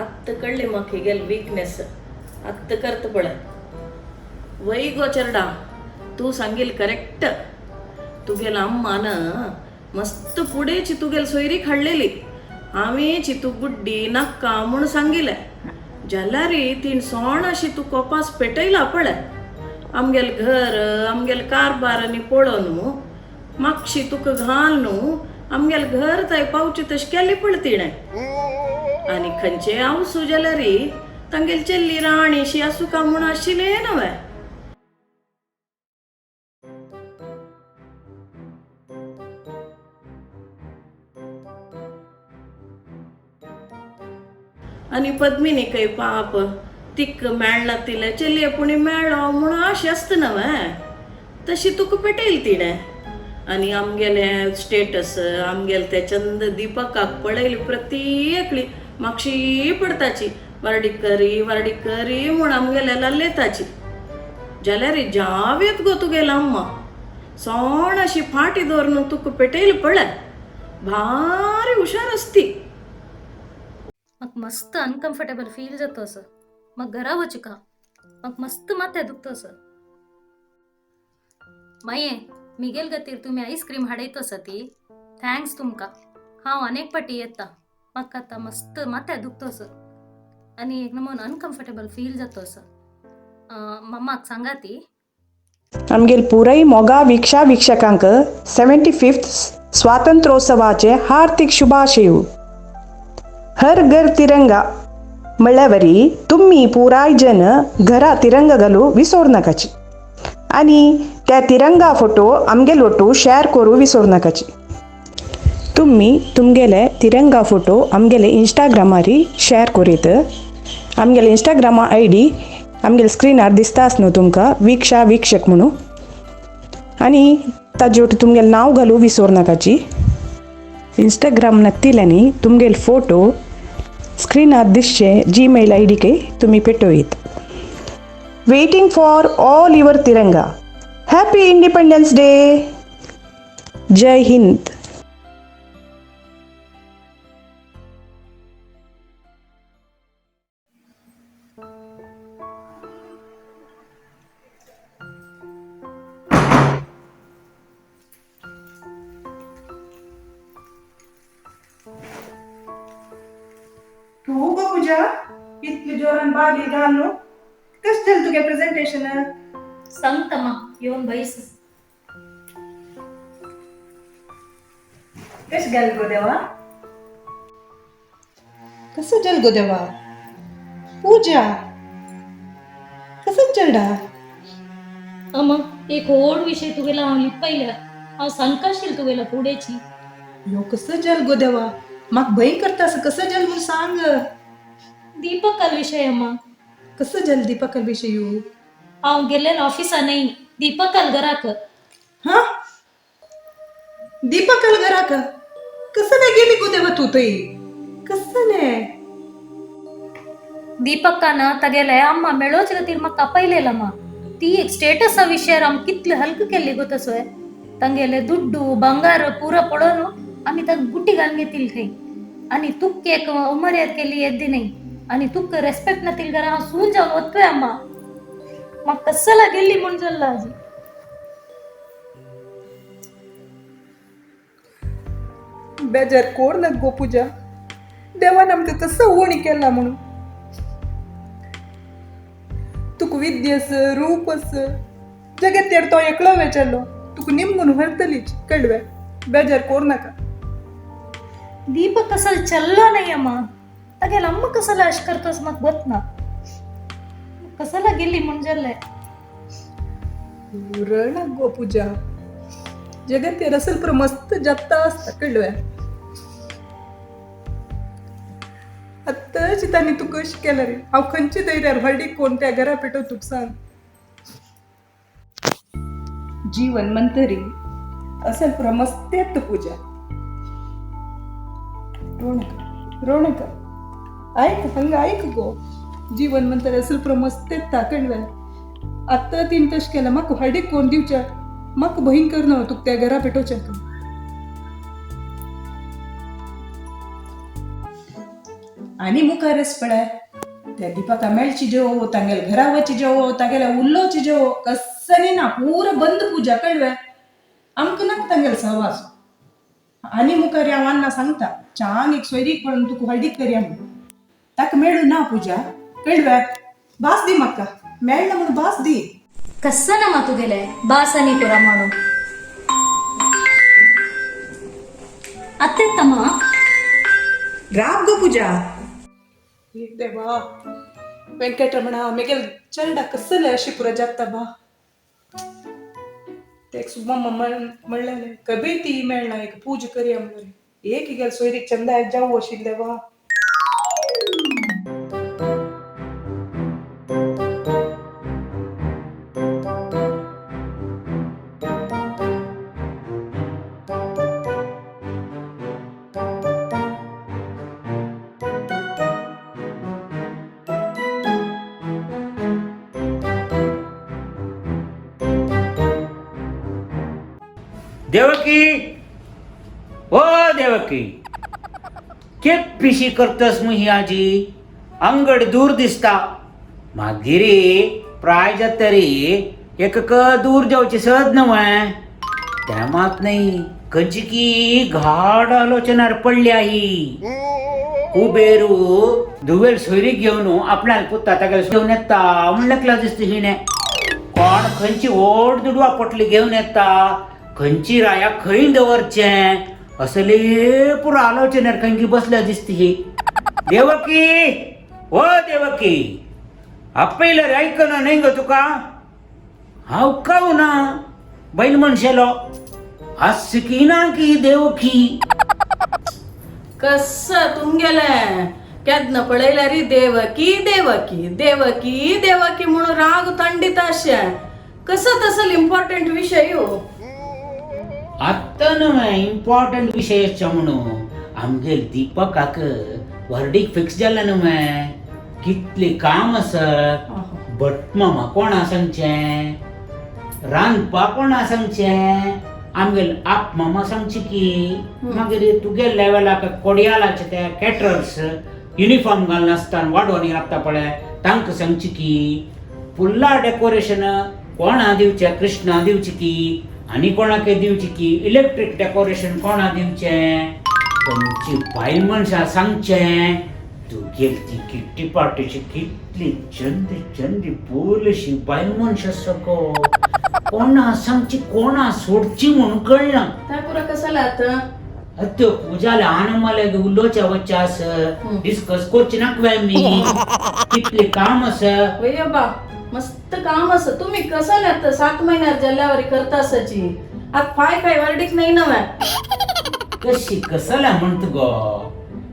आत्त कळ्ळी म्हाका Hegel weakness आत्त करता पळय. वय गो चेरडा, तूं सांगील करेक्ट. तुगेल अम्मान मस्त फुडें तुगेल सोयरीक हाडलेली. हांवें चितू गुड्डी नाक्का म्हूण सांगिलें जाल्यार तीण सोण अशी तूं कोपास पेटयला पळय. आमगेल घर आमगेल कारबार आनी पळोवन मागशी तुका घाल न्हू आमगेल घर थंय पावचे तशें केलें पळय तिणें. आनी खंयचें आवसू जाल्यार तांगेली चेल्ली राणीशी आसूं काय म्हूण आशिल्लें नवें. आनी पद्मिनीकय पाप तिक मेळना तिले चलये पुणी मेळ्ळो म्हूण आश आसता नवें, तशी तुका पेटयली तिणें. आनी आमगेलें स्टेटस आमगेलें ते चंद दिपकाक पळयली प्रत्येकली मागशी पडताची वार्डीक करी वार्डीक करी म्हूण आमगेले लालेताची. जाल्यार जावेत गो तुगेली अम्मा सोण अशी फाटी दवरून तुका पेटयली पळय, भारी हुशार आसती. म्हाका मस्त अनकम्फर्टेबल फील जाता असो. म्हाका घरा वचूका, म्हाका मस्त माथें दुखता असो. माये मिगेल खातीर तुमी आयस्क्रीम हाडयत आसा ती thanks तुमकां. हांव अनेक पाटी येता. म्हाका आतां मस्त माथें दुखता असो आनी एक नमून अनकम्फर्टेबल फील जाता असो. मम्माक सांगा ती. आमगेल पुराय मोगा वीक्षा वीक्षकांक 75th स्वातंत्र्योत्सवाचे हार्दिक शुभाशय. हर घर तिरंगा म्हळ्यावरी तुमी पुराय जन घरा तिरंगा घालू विसोर नाकाची आनी त्या तिरंगा फोटो आमगेल ओटू शेअर करू विसोर नाकाची. तुमी तुमगेले तिरंगा फोटो आमगेले इंस्टाग्रामारी शेअर करीत. आमगेले इंस्टाग्रामा I D आमगेले स्क्रिनार दिसताच न्हू तुमकां, वीक्षा वीक्षक म्हणून. आनी ताजे वटेन तुमगेलें नांव घालूं विसोर नाकाची. इंस्टाग्राम नत्तिल्यानी तुमगेले फोटो स्क्रिनार दिसचे जीमेल I डीके तुमी पेटोयत. Waiting for all your Tiranga. Happy independence day. Jai Hind. तूं गो पूजा इतले जोरान बागीर घाल न्हू, कशें जालें तुगे प्रेजेंटेशन? सांगता मा, येवन बैस. कशें गेलें गो देवा? कसं जालें गो देवा? पूजा कसं चलडा? अम्मा एक व्हड विशय तुगेला हांव लिपयल्या. हांव सांगकाशील तुगेला फुडेची. यो कसं जालें गो देवा? म्हाका भंय करता असं. कसं जालें म्हूण सांग. दीपकाल विशय अम्मा. कसं जालें दीपकाल विशय? हांव गेल्लें ऑफिसा न्ही, दीपकाल घराक. हा, दीपकाल घराक कसं नाही गेली गो देवा तूं थंय? कसं नाही? दीपकान तागेले अम्मा मेळोवचे खातीर म्हाका आपयलेला. ती एक स्टेटसा विशयार आम कितले हल्क केल्ली गो तसोय. तांगेले दुड्डू ಬಂಗಾರ ಪೂರ पळोवन आमी ताका गुटी घालून घेतिल्ली थंय. आनी तुक एक उमर्याद केली येद्दी न्ही आनी तुका रेस्पेक्ट नातील घरा हांव सून जावन वतोय अम्मा. म्हाका कसला गेल्ली म्हूण जाल्ला आजी. बेजार कोर नाक गो पूजा, देवान आमकां कसो उणी केला म्हणून. तुका विद्या आस, रूप आस, जगत तो एकलो वेचलो तुका निमगून व्हरतलीच कळवे. बेजार कोर नाका. दीपक असल चल्लो नाही अम्मा. तागेले अम्मा कसला अशें करतोस म्हाका गोत ना. कसला गेल्ली म्हूण जाल्लें. रणक गो पूजा, जगत असल पुरो मस्त जाता आसता कळवे. आत्ताच तांणी तुका अशें केलें रे, हांव खंयचे धैर्यार व्हडीक कोण त्या घरा पेटोव तुका सांग. जीवन मंतरी असल पुरो मस्त येता पूजा. रोणक रोणक आयक हांगा आयक गो. जीवन मंतरी असल पुरो मस्त येता कळवे. आत्तां तिणें तशें केलें, म्हाका व्हडीक कोण दिवच्या म्हाका भयंकर न्हू तुका त्या घरा पेटोवच्याक. आनी मुखारच पळय त्या दीपका मेळची जेव, तांगेले घरा वची जेव, तागेले उल्लोवची जेव, कसनी ना, पूरा बंद पूजा कळवे. आमकां नाका तांगेले सहवास. आनी मुखार हांव अन्ना सांगता, चांग एक सोयरीक पळोवन तुका हळदीक करया म्हूण. ताका मेळू ना पूजा, कळवे. भास दी म्हाका, मेळना म्हणून भास दी. कसं ना मा तुगेले बास आनी पुरा म्हणून अत्तेत्तमा. राब गो पूजा. देवा वेंकटरमणा, मेगेल चेरडा कसले अशी पुरा जाता बा. ते एक सुब्बम्मा म्हणलें कबी ती मेळना, एक पूजा करया म्हणून एक गेल सोयरीक चंदा जावं आशिल्लें वा. देवकी, ओ देवकी, केप पिशी करतस मु ही आजी? अंगड दूर दिसता, मागीर प्राय जातरी एक दूर जावची सद नव्हे त्या मात नाही. खंयची की घाड आलोचनार पडली ही. कुबेरू धुवेल सोयरीक घेवन आपणाल पुता तागेले घेवन येता म्हण lekला दिसता. हिणें कोण खंयची व्हड दुडवा पोटली घेवन येता, खंयची राया खंय दवरचें, असले पुरो आलोचनार खंय बसल्या दिसता ही. देवकी, ओ देवकी, आपयल्यार आयकना न्हय गो तुका? हांव काव ना बैल मनशेलो आसकी ना की देवकी. कसं तुमगेले केन्ना पळयल्यार देवकी देवकी देवकी देवकी म्हणून राग थंडीत अशें कसं तसल इम्पॉर्टंट विषय हो. आत्तां न्हय इम्पॉर्टंट विशय आसचो म्हणून आमगेर दीपकाक व्हरडीक फिक्स जालें न्हय. कितलें काम आसा. भटमामा कोणा सांगचें, रांदपा कोणा सांगचें, आमगेर आप मामा सांगची की मागीर तुगे लेवलाक कोडयालाचे ते कॅटरर्स युनिफॉर्म घालनासतना वाडोवन राबता पळय तांकां सांगची की, फुल्ला डेकोरेशन कोणा दिवचें, कृष्णा दिवची की आनी कोणाक दिवची की, इलेक्ट्रीक डेकोरेशन कोणा दिवचें, खंयची बायल मनशां सांगचें. तुगेली ती किट्टी पार्टीची कितली चंद चंद बोलशी बायल मनशां सगो कोणा सांगची कोणा सोडची म्हणून कळना. त्या पुरा कसं आतां? त्यो पूजा ल्हान मले उलोवच्या वच्चे आस, डिस्कस करची नाका मी, कितले काम आसा. वय बा, मस्त काम असं. तुम्ही कसं आतां 7 महिन्यात जाल्यावर करता असाची आता फाय काय वर्डीक नाही नव्हे. कशी कसला म्हणत गो,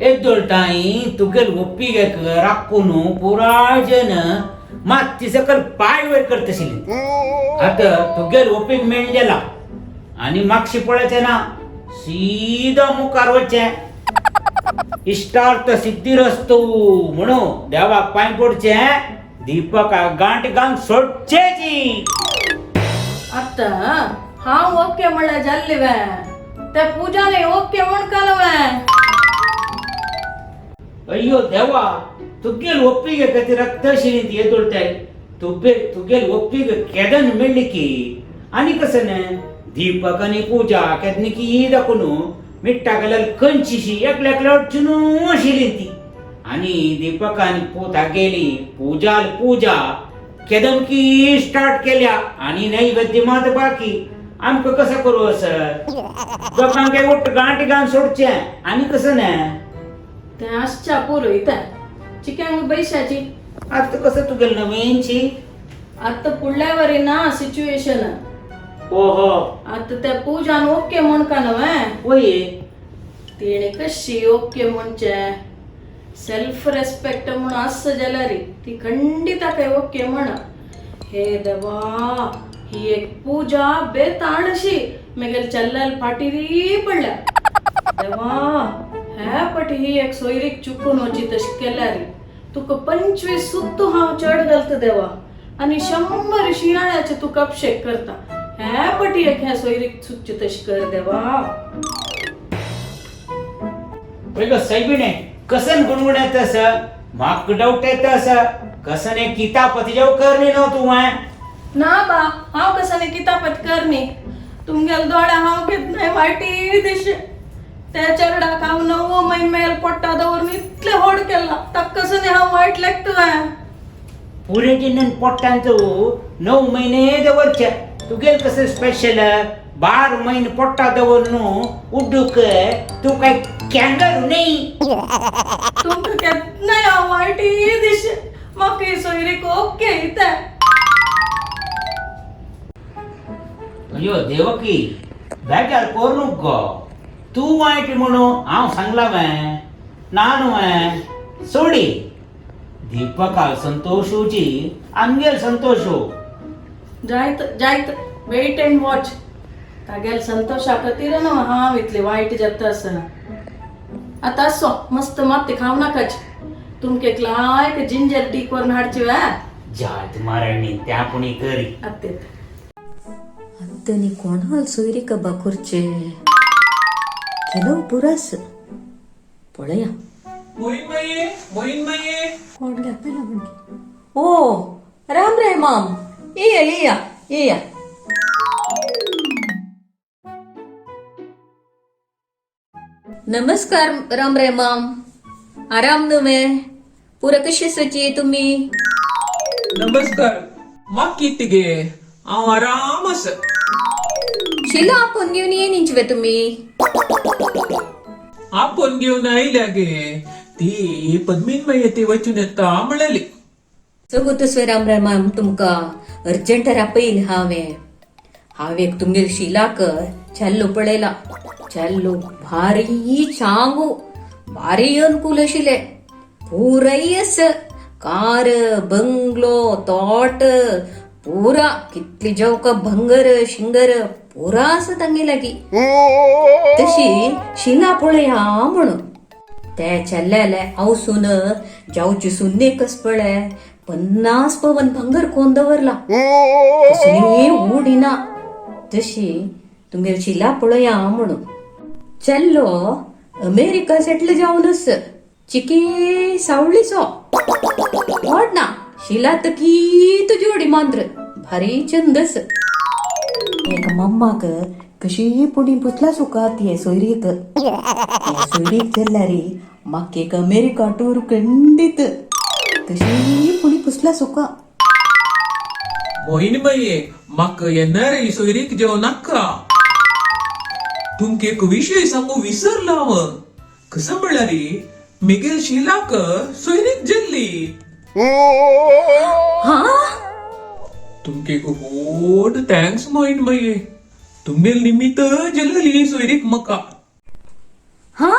एदोळटाई तुगेल ಒಪ್ಪಿಗೆ राखून पुराय जन माती सकल पाय वयर करतशिल्ली. आतां तुगेल ಒಪ್ಪಿಗೆ मेळ्ळेला आनी मागशी पळयचें ना, सीधा मुखार वचचें, इश्टार्थ सिद्धिरस्तु म्हणून देवाक पांय पडचें, दीपका गांठ घालून सोडचेची. आता हांव ओके म्हणल्यार जाल्ली वे, त्या पूजाने ओके म्हण कालवे. अय्यो देवा, तुगेल ಒಪ್ಪಿಗೆ ಗತಿ ರಕ್ತಶೀಲಿ ಎದುಳ್ತಾय तुबे तुगेल ಒಪ್ಪಿಗೆ केदन मेळ्ळी की आनी कसं दीपक आनी पूजा केदनी की दाखोवन मिट्टा गेल्यार कंचीशी एकल्या एकल्या अडचण आशिल्ली ती. आनी दीपक आनी पूता गेली पूजा पूजा केदन की स्टार्ट केल्या आनी नैवेद्य मात बाकी. आमकां कसं करू असं लोकांक उठ गांठ घालून सोडचें आनी कसं न्हय. ते आसच्या पुरो इथं चिक्यांग बैशाची. आता कसं तुगेल नवीनशी? आता पुढल्यावरी ना सिच्युएशन. ओहो. आता त्या पूजान ओके म्हण का नव्हे. वय. तिणे कशी ओके म्हणचे, सेल्फ रेस्पेक्ट म्हणून असं जाल्यार ती खंडित काय ओके म्हण. हे देवा, ही एक पूजा बेताणशी मेगेल चल्ल्याल फाटीरी पडल्या. देवा, हे पट ही एक सोयरीक चुकून वची तशी केल्यार तुका 25 सुत्तू हांव चड घालता देवा, आनी 100 शियाळ्याचे तुका अभिषेक करता. हे पटी एक ह्या सोयरीक चुकची तशी कर देवा. पळय गो सैबिणे, कसन गुणगुण येत असं म्हाका डाऊट येत असं कसन हे कितापत जेव करणी न्हू तूं. ना बा, हांव कसं कितापत करणी. तुमगेल दोळ्या हांव घेत नाही वायटी दिश. त्या चेरडाक हांव 9 म्हयने मेल पोट्टा दवरून इतले होड केला, ताका कसं हांव वायट लागतोय. पुरे जिन्नन पोट्टांत 9 महिने दवरचे. तुगेल कसं स्पेशल 12 महिने पोट्टा दवरून उड्डूक तू काय कॅंगर नाही. तुमकां केन्नाय हांव वायटी दिश. म्हाका ही सोयरीक ओके इतें. अयो देवकी, बेजार कोरूंक गो. तूं वायट म्हणून हांव सांगला वे ना न्हू सोडी. दीपका संतोषूची आमगेल संतोषू. जायत जायत, वेट अँड वॉच. तागेल संतोषा खातीर न्हू हांव इतली वायट जाता आसा. आतां असो मस्त मात्ती खावं नाकाच. तुमकां एक लायक जिंजर टी करून हाडची वे. जात माराणी त्या पुणी करी. आत्तेत. आत्तनी कोणाल सोयरी कबा करचे ಕೆಲವು ಪುರಸ್ पळया. कोण घेतला म्हणजे? ओ राम रे माम, येया येया येया. नमस्कार राम रे माम, आराम नुमे पुरा कशी सची तुम्ही? नमस्कार माकी तिगे, हांव आराम आसा. शिला आपोवन घेवन ये निंचवे तुम्ही? आपोवन घेवन आयल्या गे ती पद्मीन मागीर ती वचून येता म्हणली. सगो राम रे माम, तुमका अर्जंट रापयल हांवें. हांव एक तुमगेल शिलाक चेल्लो पळयला. चेल्लो भारी चांगू, भारी अनुकूल आशिल्ले. पुराय आसा, कार बंगलो तोट पुरा, कितली जेवका भंगर शिंगर पुरा आसा तांगे लागीं. तशी शिला पळया म्हणून ते चेल्ल्याले हांवसून जावची सुन्ने कस पळय 50 पवन भांगर कोण दवरला, कसली उडिना. तशी तुमगेल शिला पळया म्हणून. चेल्लो अमेरिका सेटल जावन चिकी सावळीचो व्हड ना. शिला तकी तुजी जोडी मांद्र भारी चंदस. एक मम्माक कशी पुणी पुसला सुका ती सोयरीक. सोयरीक जाल्यार म्हाका एक अमेरिका टूर खंडीत. तशी पुणी पुसला सुका. मोहिनी माये, म्हाका येणार ही सोयरीक जेवण नाका. तुमकां एक विशय सांगू विसरलो हांव. कसो म्हणल्यार मिगेल शिलाक सोयरीक जेल्ली. हा. तुमकां एक व्हड thanks मोहिनी माये, तुमगेल निमित्त जेल्ली सोयरीक म्हाका. हा,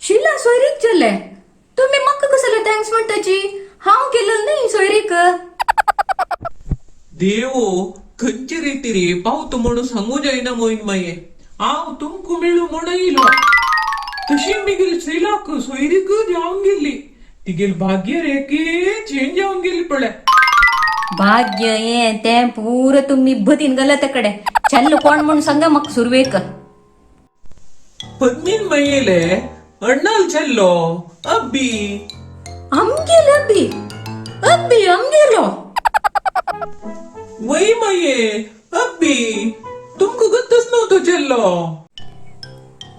शिला सोयरीक जेल्ले? तुम्ही म्हाका कसले thanks म्हणटाची? हांव केलं न्ही सोयरीक. देवो खंयचे रिती रे पावतो म्हणून सांगू जायना मोहिनी माये. हांव तुमकां मेळू म्हूण येयलो, तशी मिगेल शिलाक सोयरीक जावन गेल्ली. तिगेल भाग्य रेखे चेंज जावन गेली पळय. भाग्य हे तें पुरो तुम्ही बदीन गलत कडे. चेल्लो कोण म्हूण सांगा म्हाका सुरवेक. पद्मीन मायेले अण्णाल चेल्लो अब्बी. आमगेल अब्बी? अब्बी आमगेलो? वय माये, अब्बी तुमकां गत्तच न्हू चेल्लो.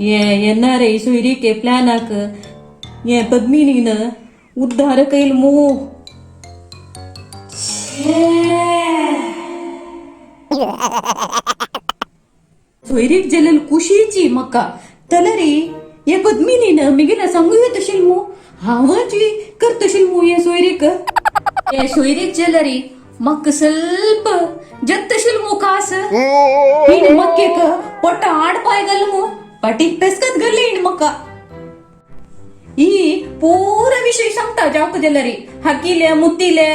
ये येणार रे सोयरीके प्लॅनाक ये पद्मिनीन उद्धार कैल मू. सोयरीक जेलेल कुशीची म्हाका तलरी हे पद्मिनीन मिगेला सांगू येतशील मू, हांवाची करतशील मू हे सोयरीक. हे सोयरीक जेलरी म्हाका ಸ್ವಲ್ಪ जत्तशील मू कास. हिण मक्केक पोट्ट आडपाय गल मू, पाटीक पेस्कत गल्ली हिण मक्का. ಈ ಪೂರ ವಿಷಯ सांगता जावक जेलरी, हाकिले मुत्तिले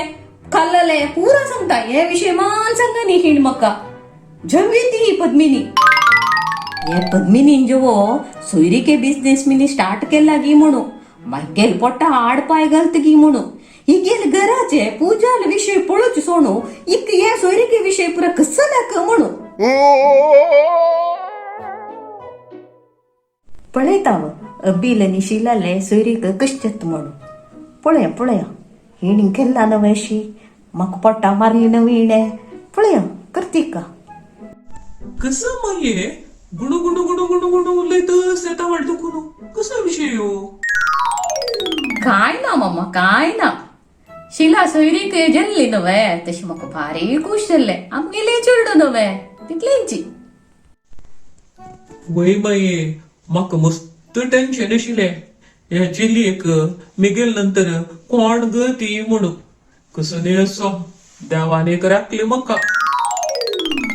खाल्लले पूरा सांगता. हे विषय मान सांगा न्ही हिण मक्का. जवी ती पद्मिनी. हे पद्मिनीन जेवो सोयरीके बिझनेस मिनी स्टार्ट केला गी म्हणू, मागेल पोट्टा आडपाय घालत गी म्हणू, हिगेल घराचे पूजाल विषय पळोवचे सोणू इक हे सोयरीके विषय पुरा कसलाक म्हणू. पळयता. अब्बील आनी शिलाले सोयरीक कशें जाता म्हणून. पळया पळया हिणी केल्ला नवे अशी म्हाका पोटा मारली नवी हिणें. पळया करतिका. कसं माये गुणू गुणू गुणू गुणू गुणू उलयतस येता वाटतो कुणू, कसो विषय हो? काय ना मम्मा, काय ना. शिला सोयरीक जल्ली नव्हे तशी म्हाका भारी खूश जाल्लें. आमगेले चेडूं नव्हे तितलेंची. वय माये, म्हाका मस्त टेन्शन आशिल्लें ह्या चेडयेक मेगेल नंतर कोण ग ती म्हणून. कसो न्ही असो देवान एक राखली म्हाका.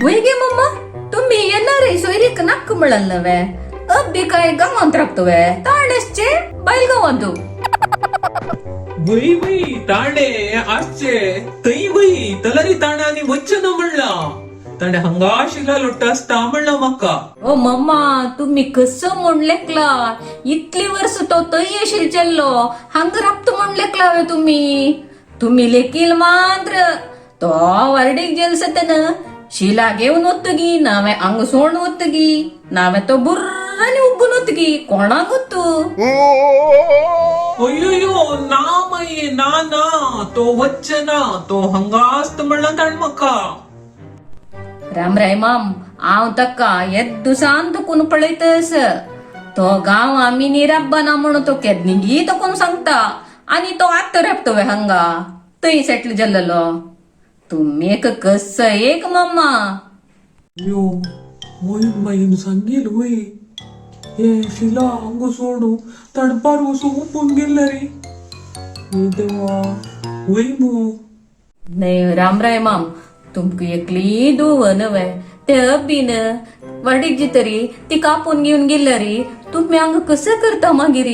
वय गे मम्मा, तुम्ही येणार रे सोयरीक नाक्क म्हणल नव्हे. अब्बी काय गांवांत राबतो ताणेसचे बैल गांवांत. वय वय ताणे आसचे थंय वय तलरी ताणे आनी वच्चें ना म्हणलां. ताणे हांगा शिला लोट्टा आसता म्हणलां म्हाका. ओ मम्मा, तुम्ही कसं म्हण लेखला? इतली वर्स तो थंय येशील चेल्लो, हांगा राबतो म्हण लेखला वे तुम्ही? तुम्ही लेकील मात्र तो वार्डीक जेल सतन शिला घेवन वतगी नावे अंग सोण वतगी नावे तो बुर्रानी उब्बून वतगी कोणाक वतू? अय्यो ना माये, ना ना, तो वच्चे ना, तो हांगा आसता म्हणलां ताणें म्हाका. रामराय माम, हांव ताका येद्दू सांत कोण पळयतस तो गांव आमी नी राब्बा म्हणून तो केदनिगी तो कोण सांगता आनी तो आत्त राबतो वे हांगा थंय सेटल जाल्लो. तुम्ही एक कस एक मम्मा. अयो मोहीन माईन सांगील वय हे शिला हांगा सोडू ताणें पार वचून उपून गेल्लें रे. हे देवा, वय मू. न्हय रामराय माम, तुमकां एकली धुव न्हय ते अब्बीन वाडीक जी तरी ती कापून घेवन गेल्या री. तुमी हांगा कसं करता मागीर?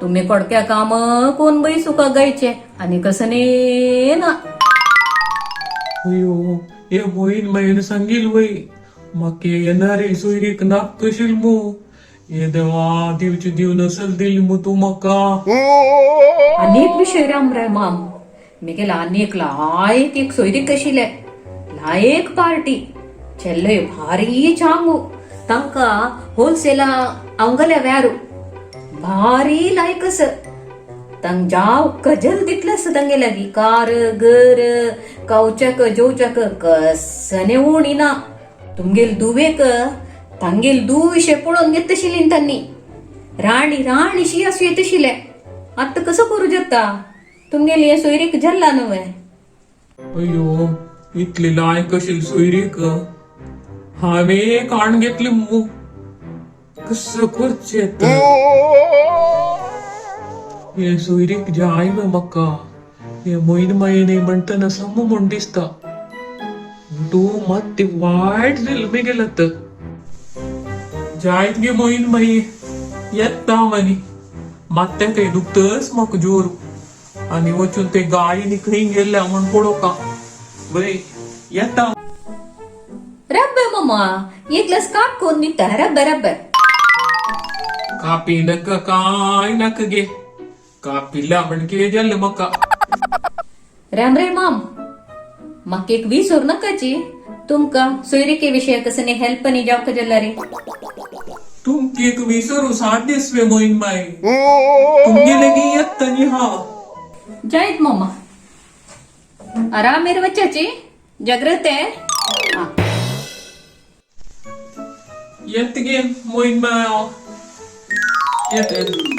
तुमी कोडक्या काम कोण बाई सुका गायचे आनी कसं न्ही ना. अयो हे मोहीन माईन सांगील वय म्हाका येणारे सोयरीक नाक कशील मू. हे देवा, दिवची दिव नसल दिली मू तूं म्हाका. आनी एक विशय रामराय माम, मिगेला आनी एक लायक एक सोयरीक आशिल्ले, लायक पार्टी चेल्लय भारी चांगू, तांकां होलसेला हांवगल्या व्यारू भारी लायक आस. तांक जाव कजल तितलें आसा तांगे लागीं, कार घर खावच्याक जेवच्याक कसने उणी ना. तुमगेल दुवेक तांगेल दू विशय पळोवन घेत आशिल्ली तांणी, राणी राणीशी आसूं येत आशिल्लें. आतां कसो करूं जाता? तुमगेली हे सोयरीक जाल्ला न्हय. अयो इतली लायक अशी सोयरीक हांवें काण घेतली मू, कसं करचें आतां? हे सोयरीक जाय वे म्हाका. हे मोहीन माई न्ही म्हणटना सम म्हूण दिसता. तूं मात वायट जालें मेगेलें आतां. जायत गे मोहीन माई, येता हांव आनी मात्या थंय दुखतच म्हाका जोर आनी वचून ते गायनी खंय गेल्ल्या म्हूण पळोवका. बरें येता. रब्बे मम्मा, एक ग्लास काप कोन्न दिता. रब्बे रब्बे. कापी नाका, काय नाका गे, कापिल्या म्हणके जालें म्हाका. राम रे माम, म्हाका एक विसर नाकाची, तुमकां सोयरीके विशय कसने हेल्प नी जावका जाल्यार रे. तुमकी एक विसरू साध्यस वे मोहीन माई? तुमगेले गी येता न्ही हांव. जायत मम्मा, आरामेर वच्चाची, जाग्रत. येता गे मोहीन माई, हांव येता येता.